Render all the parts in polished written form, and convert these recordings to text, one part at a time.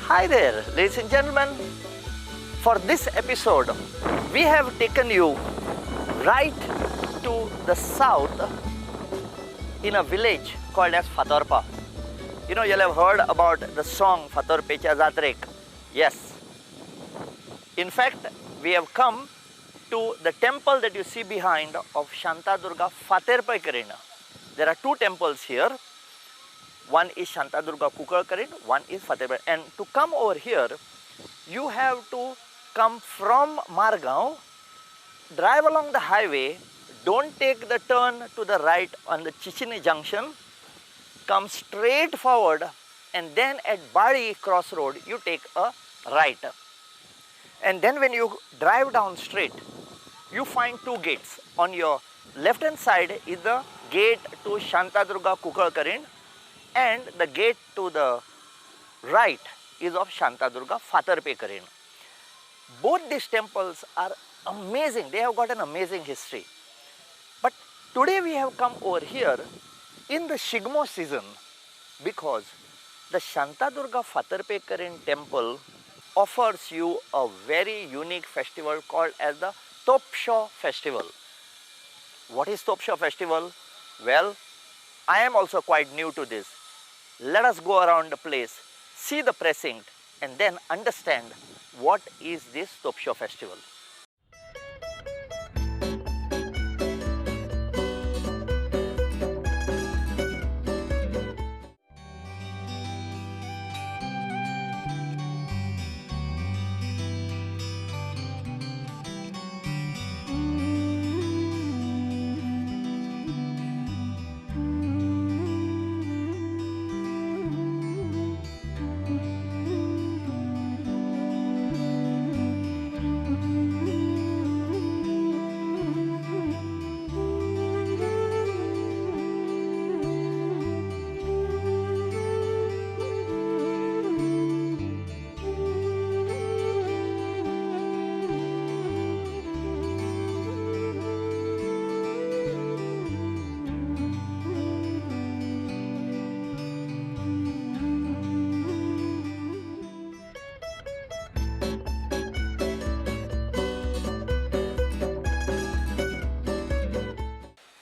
Hi there, ladies and gentlemen. For this episode, we have taken you right to the south in a village called as Fatorpa. You know, you'll have heard about the song Fatorpecha Zatrek. Yes. In fact, we have come to the temple that you see behind of Shantadurga Faterpekarin. There are two temples here. One is Shantadurga Kukalkarin, one is Faterpe. And to come over here, you have to come from Margao, drive along the highway, don't take the turn to the right on the Chichini junction, come straight forward, and then at Bali crossroad, you take a right. And then when you drive down straight, you find two gates. On your left hand side is the gate to Shantadurga Kukalkarin, and the gate to the right is of Shantadurga Fatarpekarin. Both these temples are amazing. They have got an amazing history. But today we have come over here in the Shigmo season because the Shantadurga Fatarpekarin temple offers you a very unique festival called as the Topsho Festival. What is Topsho Festival? Well, I am also quite new to this. Let us go around the place, see the precinct, and then understand what is this Topsho Festival.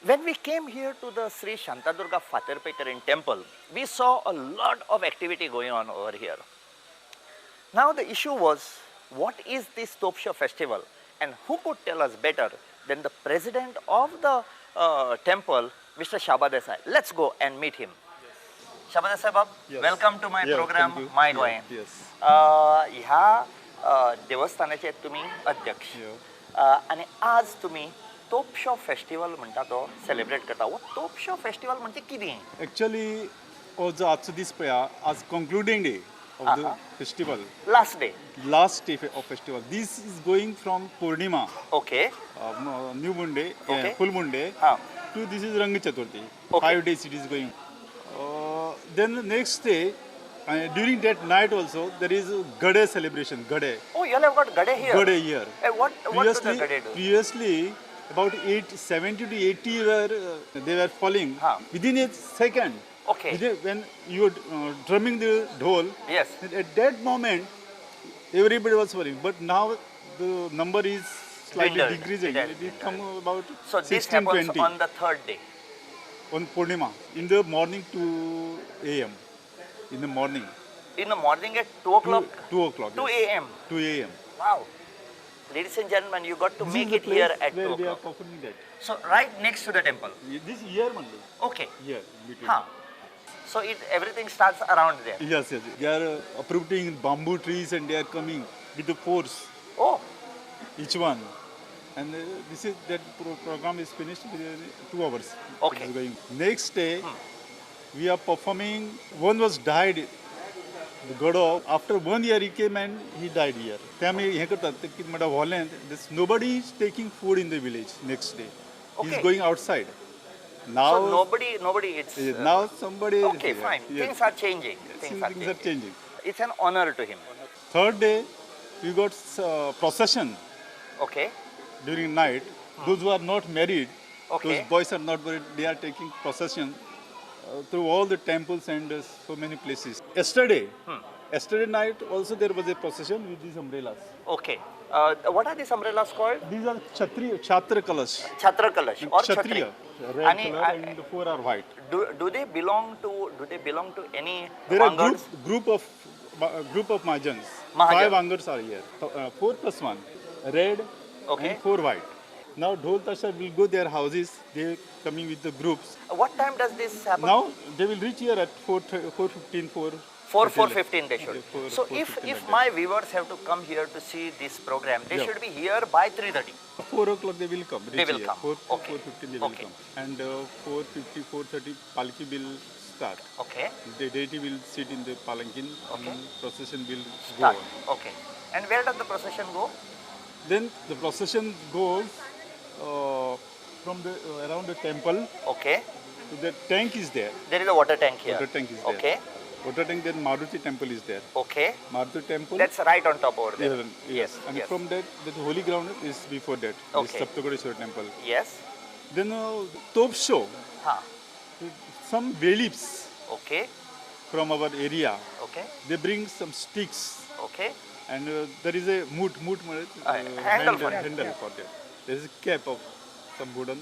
When we came here to the Sri Shantadurga Faterpekarin temple, we saw a lot of activity going on over here. Now the issue was, what is this Topsho festival? And who could tell us better than the president of the temple, Mr. Shaba Desai. Let's go and meet him. Yes. Shaba Desai Bab, yes. Welcome to my program, My Goem. Yes. ह्या देवस्थानाचे तुम्ही अध्यक्ष आणि आज तुम्ही तोपशो festival म्हणटा तो celebrate करता. हो तोपशो फेस्टिवल म्हणजे कितें? एक्चुअली हो जो आजचो दीस पळय, आज concluding day of the festival. Last day. Last day of festival. This is going from Purnima. Okay. New moon day, full moon day, to this is Rang Chaturthi. 5 days it is going. Then next day, during that night also, there is Gade celebration, Gade. Oh, you all have got Gade here? Gade here. What do the Gade do? Previously, about 70 to 80 were, they were falling within a second. Okay. When you were drumming the dhol, yes. At that moment, everybody was falling. But now the number is slightly decreasing. It come about so this 16, happens 20. On the third day? On Purnima, in the morning 2 a.m. In the morning. In the morning at 2 o'clock? 2 o'clock. 2 a.m. 2 a.m. Wow. Ladies and gentlemen, you got to this make it here at 2 o'clock. We are performing that. So, right next to the temple? This year only. Okay. Here, between. Huh. So, everything starts around there? Yes, yes. They are uprooting bamboo trees and they are coming with the force. Oh. Each one. And this is, that program is finished within 2 hours. Okay. Going. Next day, we are performing, one was died. The Gado, after 1 year he came and he died here. Nobody is taking food in the village next day. Okay. He is going outside. Now, so nobody eats. Now somebody. Okay, fine. Yes. Things are changing. Yes, things are changing. It's an honor to him. Third day, we got procession. Okay. During night, those who are not married, okay. Those boys are not married, they are taking procession through all the temples and so many places. Yesterday, Yesterday night also there was a procession with these umbrellas. Okay. What are these umbrellas called? These are Kshatriya, Chhatra Kalash. Chhatra Kalash or Kshatriya. Chhatri. Red आणि color and four are white. Do they belong to do they belong to any There are Wangars? group of Mahajans. Mahajan. Five Angars are here. Four plus one. Red Okay. and four white. Now Dhol Tasha will go their houses. They coming with the groups. What time does this happen? Now they will reach here at 4:15, 4. 4 4:15 they should. Yeah, four- So four if fifteen if like that. my viewers have to come here to see this program, they Yeah. should be here by 3:30. 4 o'clock they will come. They Reach will here. come. 4, Okay. 4:15 they will Okay. come. And 4:50, 4:30 Palki will start. Okay. The deity will sit in the palanquin Okay. and procession will Start. go on. Okay. And where does the procession go? Then the procession goes from the around the temple. Okay. To the tank is there. There is a water tank here. Water tank is there. Okay. Water tank. Then Maruti temple is there. Okay. Maruti temple. That's right on top over there. Yeah, yes. And yes. from that, the holy ground is before that. Okay. This Saptakoteshwar temple. Yes. Then top show. Huh. Some beliefs Okay. from our area. Okay. They bring some sticks. Okay. And there is a moot Handle for it. handle for that. There is a cap of some wooden.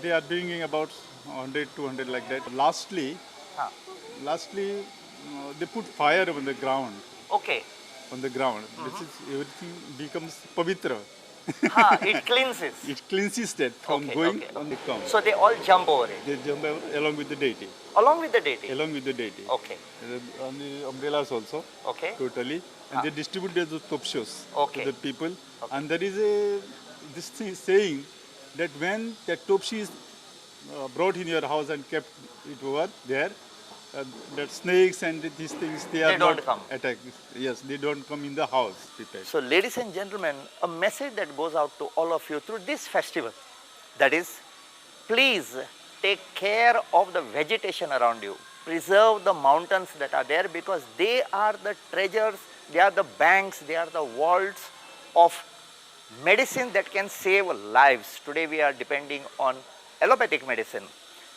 They are bringing about 100, 200 like that. Lastly, Huh. They put fire on the ground. Okay. On the ground, this is everything becomes pavitra. Huh, it cleanses. It cleanses that from Okay, going okay. on the ground. So they all jump over it. They jump over along with the deity. Along with the deity. Along with the deity. Okay. On the umbrellas also. Okay. Totally. And they distribute those topshos Okay. to the people. And there is a this thing saying that when that topshi is brought in your house and kept it over there, that snakes and these things, they are They don't not come. attack. Yes, they don't come in the house. Prepared. So ladies and gentlemen, a message that goes out to all of you through this festival, that is, please take care of the vegetation around you. Preserve the mountains that are there, because they are the treasures, they are the banks, they are the vaults of medicine that can save lives. Today we are depending on allopathic medicine,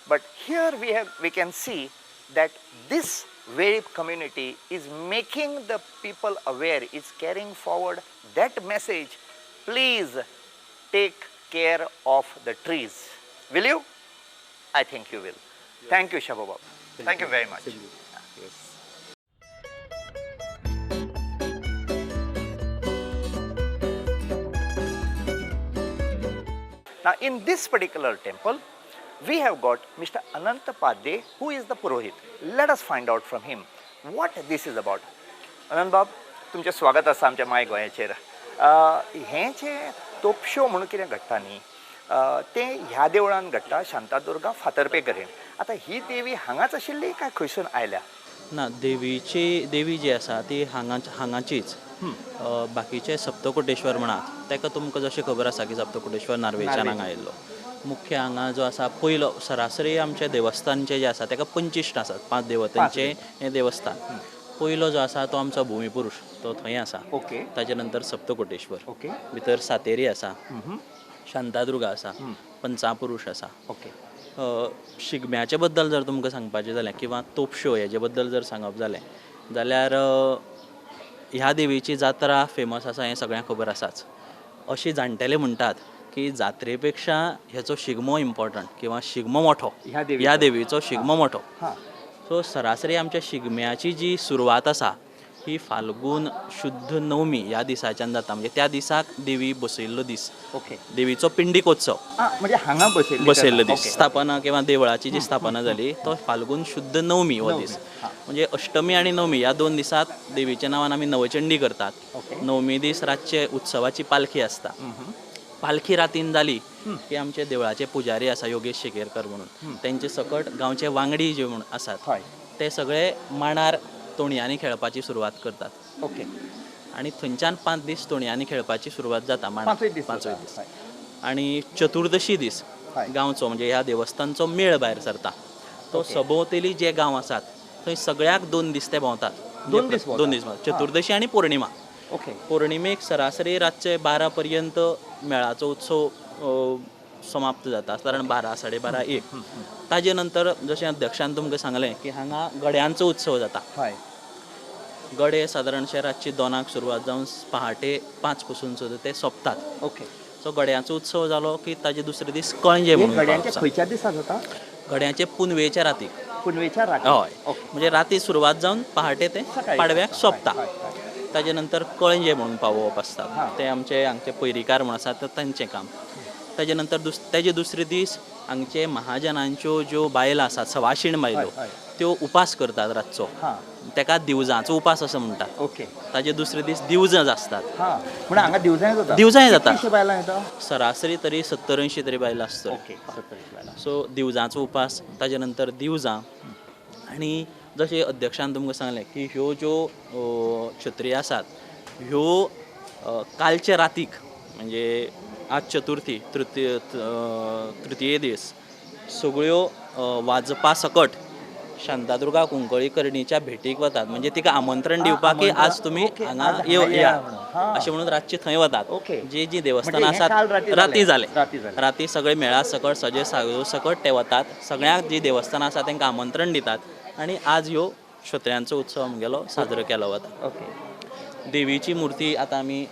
but here we can see that this very community is making the people aware, is carrying forward that message. Please take care of the trees. Will you? I think you will. Yes. Thank you, Shabbu Babu. Thank you very much. Thank you. Yes. Now, in this particular temple, we have got Mr. Anant Padhye, who is the Purohit. Let us find out from him what this is about. Anant Bab, तुमचें स्वागत आसा आमच्या माय गोंयाचेर. हें जें तोपश्यो म्हणून कितें घडटा न्ही, तें ह्या देवळान घडटा, शांतादुर्गा फातर्पे कडेन. आतां ही देवी हांगाच आशिल्ली काय खंयसून आयल्या? ना, देवी जी आसा ती हांगाचीच. बाकीचे सप्तकोटेश्वर म्हणात ताका तुमकां जशें खबर आसा की सप्तकोटेश्वर नार्वेच्यान हांगा आयिल्लो. मुख्य हांगा जो आसा पयलो सरासरी आमच्या देवस्थानचें जें आसा ताका पंचिश्ट आसात, 5 देवतांचें हें देवस्थान. पयलो जो आसा तो आमचो भुमीपुरूष, तो थंय आसा. ओके. ताजे नंतर सप्तकोटेश्वर, ओके, भितर सातेरी आसा, शांतादुर्गा आसा, पंचापुरूष आसा. ओके. शिगम्याचे बद्दल जर तुमकां सांगपाचें जालें किंवा तोपश्यो हेजे बद्दल जर सांगप जालें जाल्यार ह्या देवीची जात्रा फेमस आसा हें सगळ्यांक खबर आसाच. अशी जाणटेले म्हणटात की जात्रे पेक्षा हेचो शिगमो इम्पॉर्टंट किंवा शिगमो मोठो, ह्या देवीचो शिगमो मोठो. सो सरासरी आमच्या शिगम्याची जी सुरवात आसा ही फाल्गून शुद्ध नवमी ह्या दिसाच्यान जाता. म्हणजे त्या दिसाक देवी बसयल्लो दीस. ओके. देवीचो पिंडीकोत्सव म्हणजे हांगा बसयल्लो दीस, स्थापना किंवा देवळाची जी स्थापना जाली तो फाल्गून शुद्ध नवमी हो दीस. म्हणजे अष्टमी आनी नवमी ह्या 2 दिसात देवीच्या नांवान आमी नवचंडी करतात. नवमी दीस रातचे उत्सवाची पालखी आसता. पालखी रातीन जाली की आमचे देवळाचे पुजारी आसा योगेश शेकेरकर म्हणून, तेंचे सकट गांवचे वांगडी जे म्हूण आसात ते सगळे मांडार तोणयांनी खेळपाची सुरवात करतात. ओके. आनी थंयच्यान 5 दीस तोणयांनी खेळपाची सुरवात जाता मांडार, पांचूय दीस. आनी चतुर्दशी दीस गांवचो म्हणजे ह्या देवस्थानचो मेळ भायर सरता. तो सभोवतेली जे गांव आसात थंय सगळ्याक 2 दीस ते भोंवतात. 2 दीस? 2 दीस, चतुर्दशी आनी पौर्णिमा. ओके. पौर्णिमेक सरासरी रातचे 12 पर्यंत मेळाचो उत्सव समाप्त जाता, सादारण 12, 12:30, 1. ताजे नंतर जशें अध्यक्षान तुमकां सांगलें की हांगा गड्यांचो उत्सव जाता. गडे सादारणशे रातचे 2 सुरवात जावन पहाटे 5 पसून सुद्दां ते सोंपतात. ओके. सो गड्यांचो उत्सव जालो की ताजे दुसरे दीस कळंजे म्हणून. गड्यांचे खंयच्या दिसा जाता? गड्यांचे पुनवेच्या रातीक. पुनवेच्या राती? हय, म्हणजे राती सुरवात जावन पहाटे ते पाडव्याक सोंपता. ताजे नंतर कळंजे म्हणून पावोवप आसतात, ते आमचे हांगचे पैरीकार म्हूण आसात तांचें काम. ताजे नंतर ताजे दुसरे दीस हांगचे महाजनांच्यो ज्यो बायलां आसात, सवाशीण बायलो, त्यो उपास करतात रातचो, ताका दिवजांचो उपास असो म्हणटात. ओके. ताजे दुसरे दीस दिवजां आसतात. म्हणून हांगा दिवजांय जाता? दिवजांय जाता. सरासरी तरी 70-80 तरी बायलां आसतल्यो. ओके, 70-80 बायलां. सो दिवजांचो उपास, ताजे नंतर दिवजां. आनी जशें अध्यक्षान तुमकां सांगलें की ह्यो ज्यो छत्री आसात ह्यो कालचे रातीक, म्हणजे आज चतुर्थी तृतीय दीस सगळ्यो वाजपा सकट शांतादुर्गा कुंकळी करणीच्या भेटीक वतात. म्हणजे तिका आमंत्रण दिवपाक की आज तुमी हांगा येया अशें म्हणून रातचे थंय वतात. जी जी देवस्थानां आसात राती जाले, राती सगळे मेळा सकट सजे सागो सकट ते वतात, सगळ्यांक जी देवस्थानां आसात तांकां आमंत्रण दितात आनी आज ह्यो श्रोत्र्यांचो उत्सव आमगेलो साजरो केलो वता. देवीची मूर्ती आतां आमी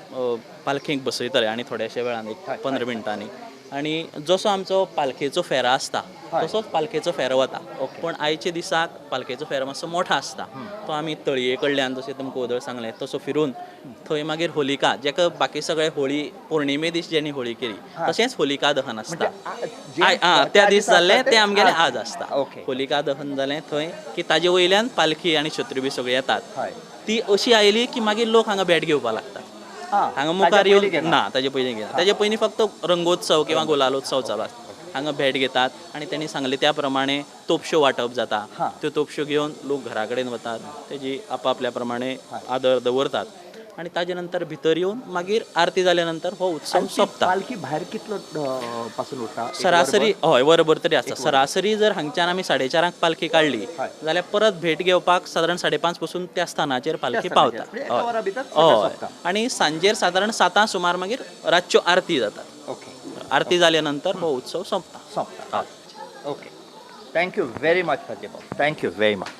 पालखेक बसयतले आनी थोड्याशा वेळान एक 15 मिनटांनी. आनी जसो आमचो पालखेचो फेरो आसता तसोच पालखेचो फेरो वता, पूण आयच्या दिसाक पालखेचो फेरो मातसो मोठो आसता. तो आमी तळये कडल्यान जशें तुमकां वदळ सांगलें तसो फिरून थंय मागीर होलिका, जेका बाकी सगळे होळी पौर्णिमे दीस जेणी होळी केली तशेंच होलिका दहन आसता. त्या दीस जाल्लें तें आमगेलें आज आसता. होलिका दहन जालें थंय की ताजे वयल्यान पालखी आनी छत्री बी सगळी येतात. ती अशी आयली की मागीर लोक हांगा भेट घेवपाक लागतात. हांगा मुखार येवन ना ताजे पयलीं घेना, ताजे पयलीं फक्त रंगोत्सव किंवा गुलालोत्सव चालू आसता. हांगा भेट घेतात आनी तेणी सांगलें त्या प्रमाणे तोपश्यो वांटप जाता. त्यो तोपश्यो घेवन लोक घरा कडेन वतात, तेजी आपापल्या प्रमाणे आदर दवरतात आनी ताजे नंतर भितर येवन मागीर आरती जाल्या नंतर हो उत्सव सोंपता. पालखी भायर कितलो पासून उरता? सरासरी हय वरभर तरी आसता. सरासरी जर हांगच्यान आमी 4:30 पालखी काडली जाल्यार परत भेट घेवपाक सादारण 5:30 पसून त्या स्थानाचेर पालखी पावता. हय, आनी सांजेर सादारण 7 सुमार मागीर रातच्यो आरती जातात. आरती जाल्या नंतर हो उत्सव सोंपता. Okay, thank you very much Pradeep, thank you very much.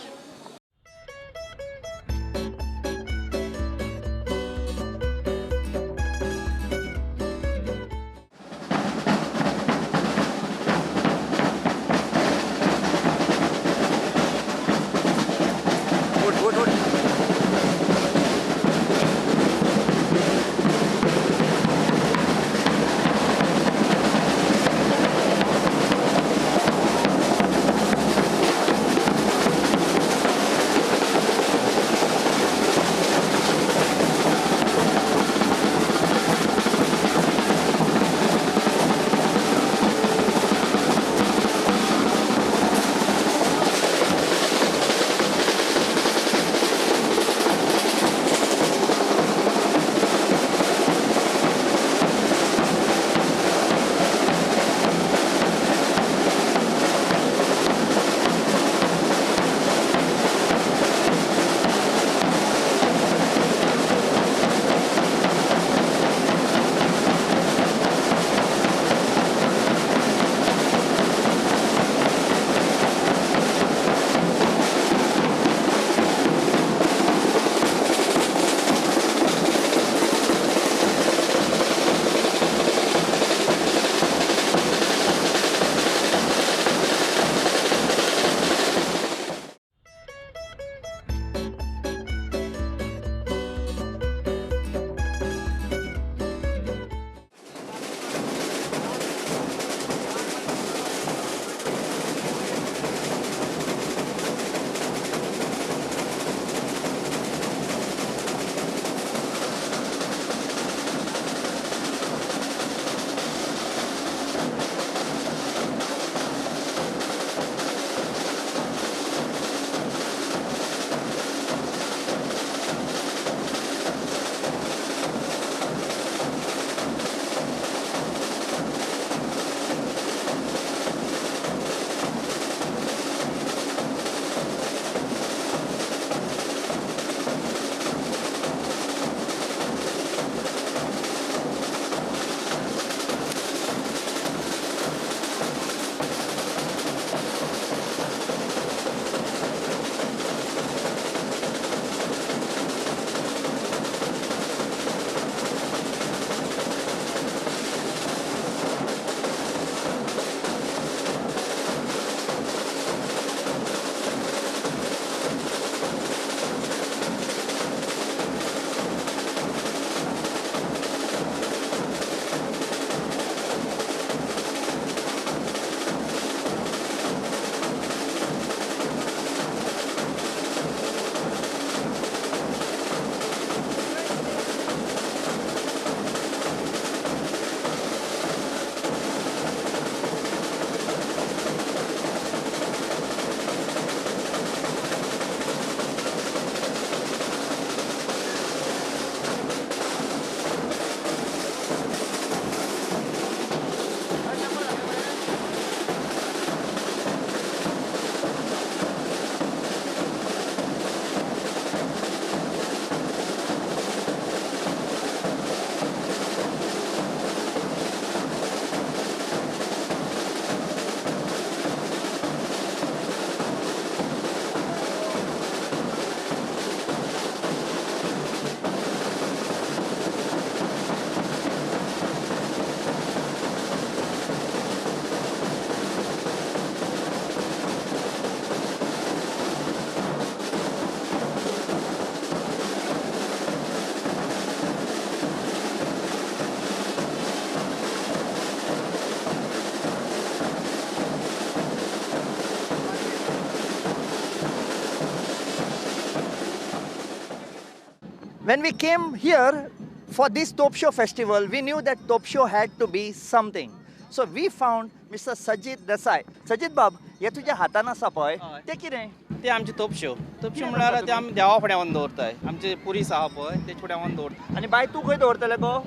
When we came here for this Topsho festival, we knew that Topsho had to be something. So we found Mr. Sajid Desai. Sajid Bab, हे तुज्या हातान आसा पळय तें कितें? ते आमचे तोपश्यो. तोपश्यो म्हणल्यार ते आमी देवा फुड्यान व्हरून दवरताय. आमचे पुरीस आहा पळय तेचे फुड्यान व्हरून दवरता. आनी बाय तूं खंय दवरतलें गो?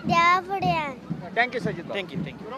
देवा फुड्यान. Thank you Sajid. Thank you, thank you.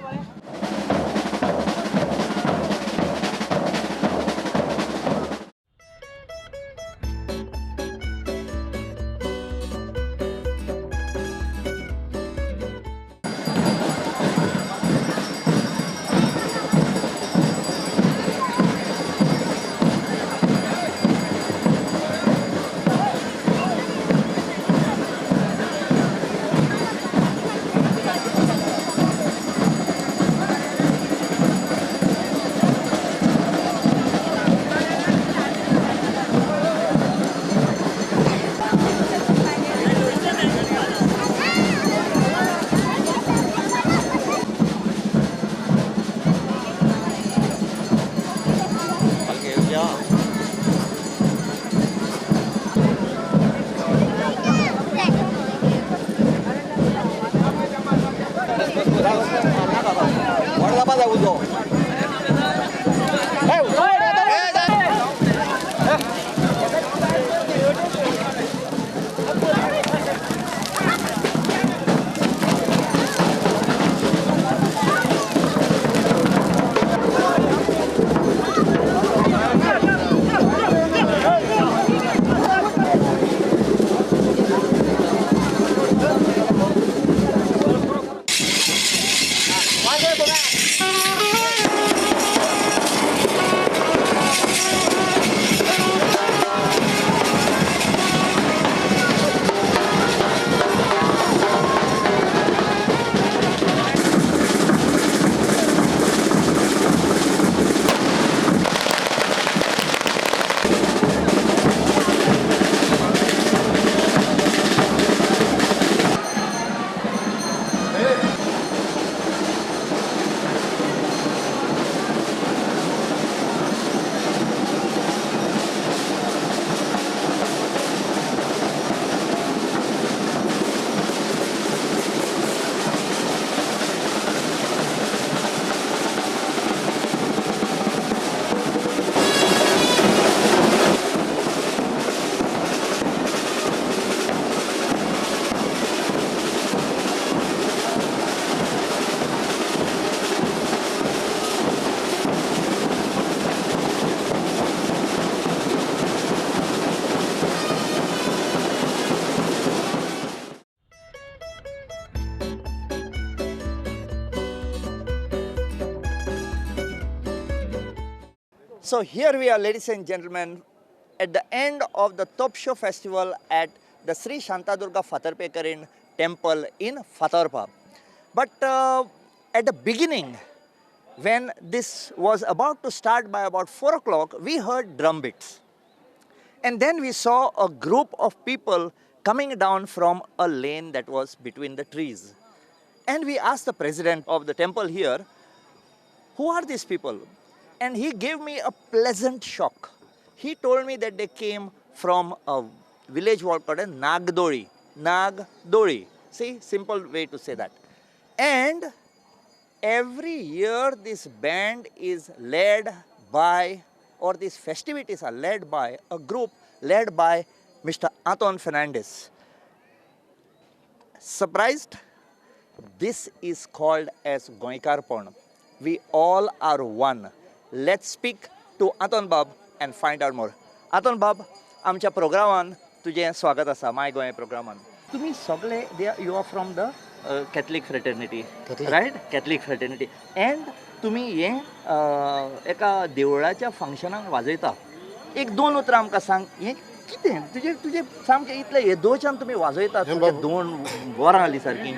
So here we are, ladies and gentlemen, at the end of the Topsho festival at the Sri Shantadurga Fatarpekarin temple in Fatorpa. But at the beginning, when this was about to start by about 4 o'clock, we heard drum beats. And then we saw a group of people coming down from a lane that was between the trees. And we asked the president of the temple here, who are these people? And he gave me a pleasant shock. He told me that they came from a village called Nagdoli. Nagdoli. See, simple way to say that. And every year this band is led by, or these festivities are led by a group led by Mr. Anton Fernandez. Surprised? This is called as Goikarpon. We all are one. Let's speak to Anton Bab and find out more. Anton Bab, आमच्या प्रोग्रामान तुजें स्वागत आसा, माय गोंय प्रोग्रामान. तुमी सगळे, you are from the Catholic fraternity, right? Catholic fraternity. And तुमी हें एका देवळाच्या फंक्शनाक वाजयता. एक दोन उतरां आमकां सांग, हें कितें तुजें तुजें सामकें इतलें येदोळच्यान तुमी वाजयतात, 2 वरां जालीं सारकीं.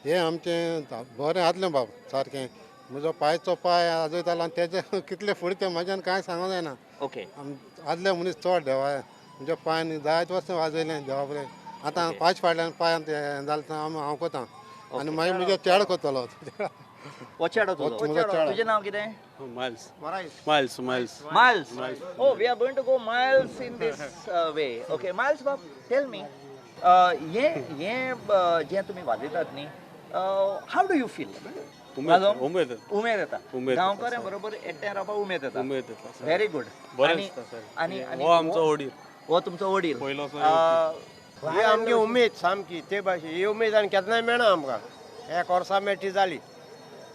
हें आमचें बरें आसलें बाब सारकें. म्हजो पांयचो पांय आजयतालो आनी तेजे कितले फुडें तें म्हज्यान कांय सांगूंक जायना. ओके. आदले मनीस चड देवा म्हज्या पांयान जायत वर्सां वाजयलें देवा बरें. आतां पांच फाटल्यान पांयान तें जालें हांव कोता आनी मागीर म्हजो चेडो कोतालो. हो चेडो तुजो? तुजें नांव कितें? Miles. Miles. Miles. Miles. Oh, we are going to go miles in this way. Okay, Miles Bab, tell me, हे हे जें तुमी वाजयतात न्ही, how do you feel? उमेद. उमेद येता. उमेद. गांवकाऱ्यां बरोबर एकठांय रावपाक उमेद येता. उमेद येता. Very good. बरें दिसता सर. आनी हो आमचो वडील. हो तुमचो वडील. पयलो. ही आमची उमेद सामकी ते भाशेन. ही उमेद आनी केन्नाय मेळना आमकां. एक वर्सा मेळटी जाली,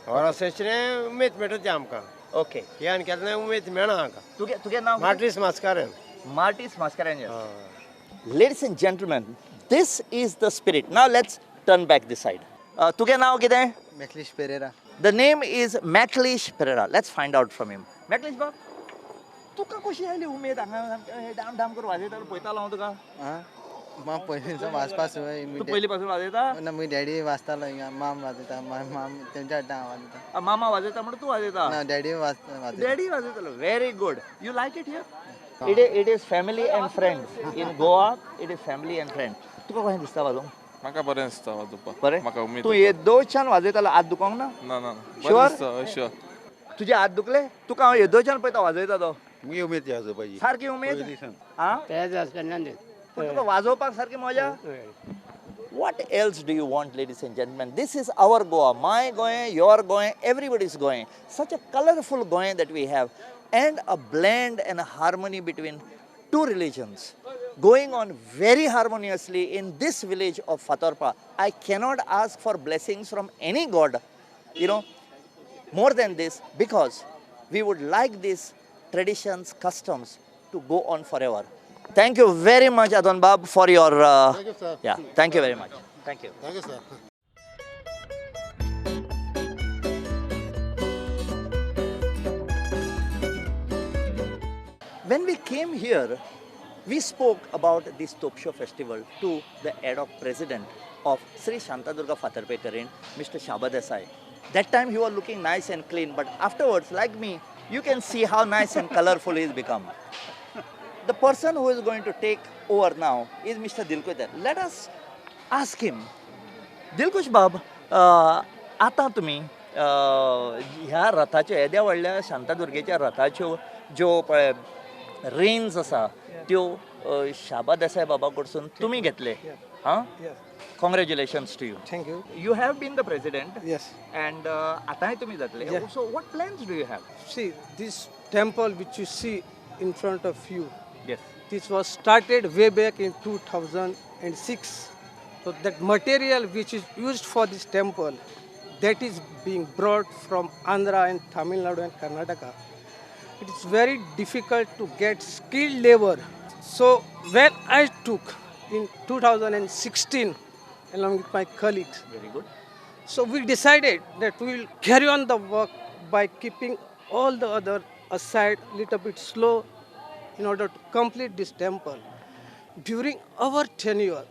वर्साचें उमेद मेळटा ती आमकां. ओके. ही आनी केन्नाय उमेद मेळना आमकां. तुगे नांव? Martis Mascarenhas. Martis Mascarenhas. Ladies and gentlemen, this is the spirit. Now let's turn back this side. तुगे नांव कितें? Maclish Pereira. The name is Maclish Pereira. Let's find out from him. Maclish बाब, तुका कशी आयली उमेद हांगा डाम डाम करून वाजयतालो पळयतालो हांव तुका? आं, म्हाका पयलींचो वाजपा सुरवात. तूं पयलीं पासून वाजयता? ना, म्हजी डॅडी वाजतालो हिंगा, माम वाजयता, माम तेंच्या हाडटा हांव वाजयता. मामा वाजयता म्हणून तूं वाजयता? ना, डॅडी वाजयता. डॅडी वाजयतालो. Very good. You like it here? It is family and friends. In Goa it is family and friends. तुका कशें दिसता वाजोवंक? म्हाका बरें दिसता वाजोवपाक. बरें, म्हाका उमेद. तूं येदोळच्यान वाजयतालो, हात दुखोंक ना? ना ना. Sure? Sure. तुजे हात दुखले? तुका हांव येदोळच्यान पळयता वाजयता तो. मुगे उमेद ती वाजोवपाची. सारकी उमेद. आं, पूण तुका वाजोवपाक सारकी मजा. What else do you want, ladies and gentlemen? This is our Goa, my Goa, your Goa, everybody's Goa. Such a colorful Goa that we have, and a blend and a harmony between two religions going on very harmoniously in this village of Fatorpa. I cannot ask for blessings from any god, you know, more than this, because we would like these traditions, customs to go on forever. Thank you very much, Adon Bab, for your... Thank you, sir. Yeah, thank you very much. Thank you. Thank you, sir. When we came here, we spoke about this Topsho festival to the ad hoc president of Sri Shantadurga Fatarpekarin, Mr. Shaba Desai. That time he was looking nice and clean, but afterwards, like me, you can see how nice and colorful he's become. The person who is going to take over now is Mr. Dilkush. Let us ask him. Dilkush Bab, आतां तुमी ह्या रथाच्यो, येद्या व्हडल्या शांतादुर्गेच्या रथाच्यो ज्यो पळय rains आसा त्यो शाबा देसाय बाबा कडसून तुमी घेतले. हां, congratulations to you. Thank you. You have been the president. Yes. And आतांय तुमी जातले. So what plans do you have? See, this temple which you see in front of you, Yes. this was started way back in 2006. So that material which is used for this temple, that is being brought from Andhra and Tamil Nadu and Karnataka. It is very difficult to get skilled labor. So when I took in 2016, along with my colleagues, Very good. So we decided that we will carry on the work by keeping all the other aside, little bit slow, in order to complete this temple. During our tenure,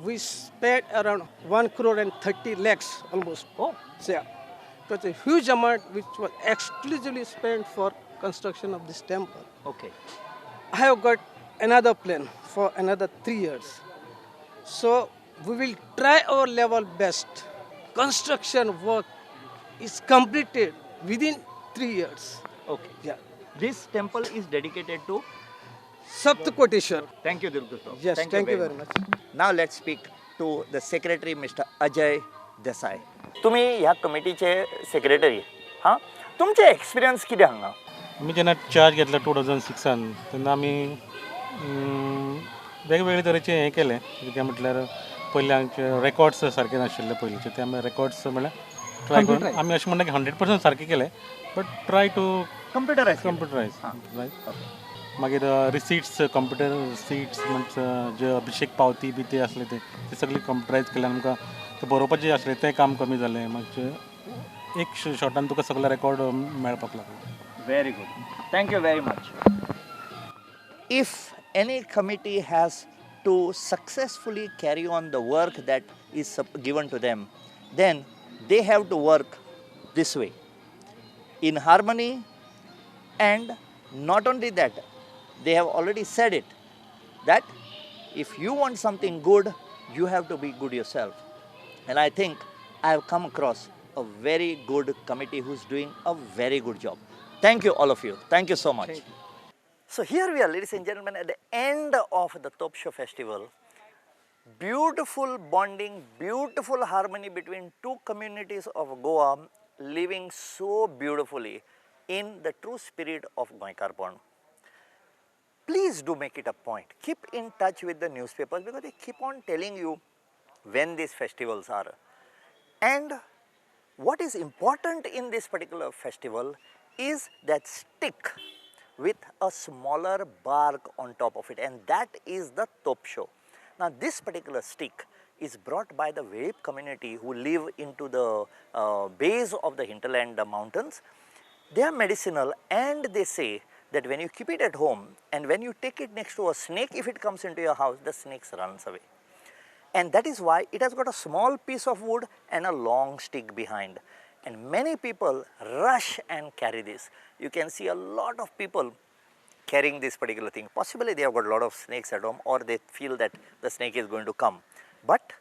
we spent around 1 crore and 30 lakhs almost. Oh. So yeah, it was a huge amount which was exclusively spent for construction of this temple. Okay. I have got another plan for another 3 years. So we will try our level best. Construction work is completed within 3 years. Okay. Yeah. This temple is dedicated to Saptakoteshwar. Thank you, Dilkush Bab. Yes, thank you very much. Now let's speak to the secretary, Mr. Ajay Desai. तुम्ही ह्या कमिटीचे secretary, हां, तुमचे experience कितें हांगा? आमी जेन्ना charge घेतला 2006 तेन्ना आमी वेगवेगळे तरेचे हें केलें. कितें म्हटल्यार पयलीं आमचे रेकॉर्ड्स सारके नाशिल्ले पयलींचे, ते आमी रेकॉर्ड्स म्हळ्यार ट्राय करून आमी अशें म्हणटा की 100% सारके केले, but try to computerise. Computerise. मागीर रिसिट्स, कंप्युटर रिसिट्स म्हणजे जे अभिषेक पावती बी ते आसले ते सगळे कंप्युटरायज केले. आमकां ते बरोवपाचें आसलें तें काम कमी जालें. मातशें एक शॉर्टान तुका सगळे रेकॉर्ड मेळपाक लागलो. Very good. Thank you very much. If any committee has to successfully carry on the work that is given to them, then they have to work this way, in harmony. And not only that, they have already said it, that if you want something good, you have to be good yourself. And I think I have come across a very good committee who's doing a very good job. Thank you, all of you. Thank you so much. Thank you. So here we are, ladies and gentlemen, at the end of the Topsho festival. Beautiful bonding, beautiful harmony between two communities of Goa living so beautifully in the true spirit of Goenkarponn. Please do make it a point. Keep in touch with the newspapers because they keep on telling you when these festivals are. And what is important in this particular festival is that stick with a smaller bark on top of it, and that is the Topsho. Now this particular stick is brought by the Velip community who live into the base of the hinterland mountains. They are medicinal, and they say that when you keep it at home and when you take it next to a snake, if it comes into your house, the snake runs away. And that is why it has got a small piece of wood and a long stick behind. And many people rush and carry this. You can see a lot of people carrying this particular thing. Possibly they have got a lot of snakes at home, or they feel that the snake is going to come. But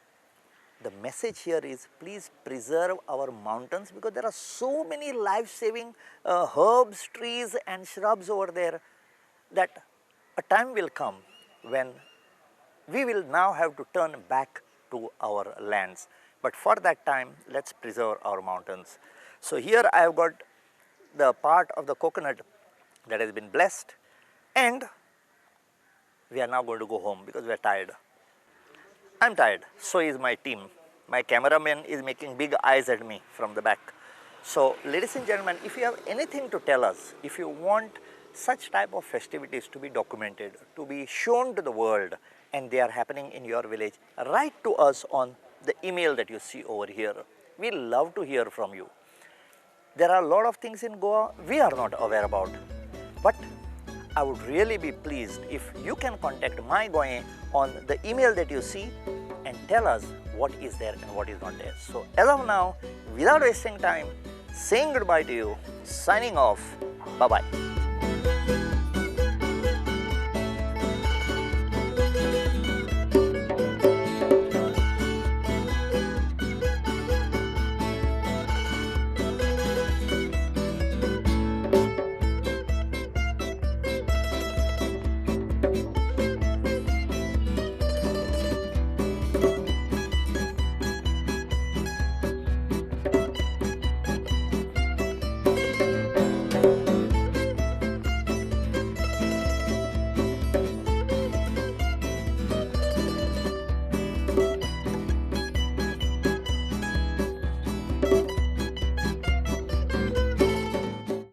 the message here is, please preserve our mountains, because there are so many life-saving herbs, trees and shrubs over there that a time will come when we will now have to turn back to our lands. But for that time, let's preserve our mountains. So here I have got the part of the coconut that has been blessed, and we are now going to go home because we are tired. I'm tired, so is my team. My cameraman is making big eyes at me from the back. So ladies and gentlemen, if you have anything to tell us, if you want such type of festivities to be documented, to be shown to the world, and they are happening in your village, write to us on the email that you see over here. We love to hear from you. There are a lot of things in Goa we are not aware about, but I would really be pleased if you can contact My Goem on the email that you see and tell us what is there and what is not there. So as of now, without wasting time, saying goodbye to you, signing off, bye-bye.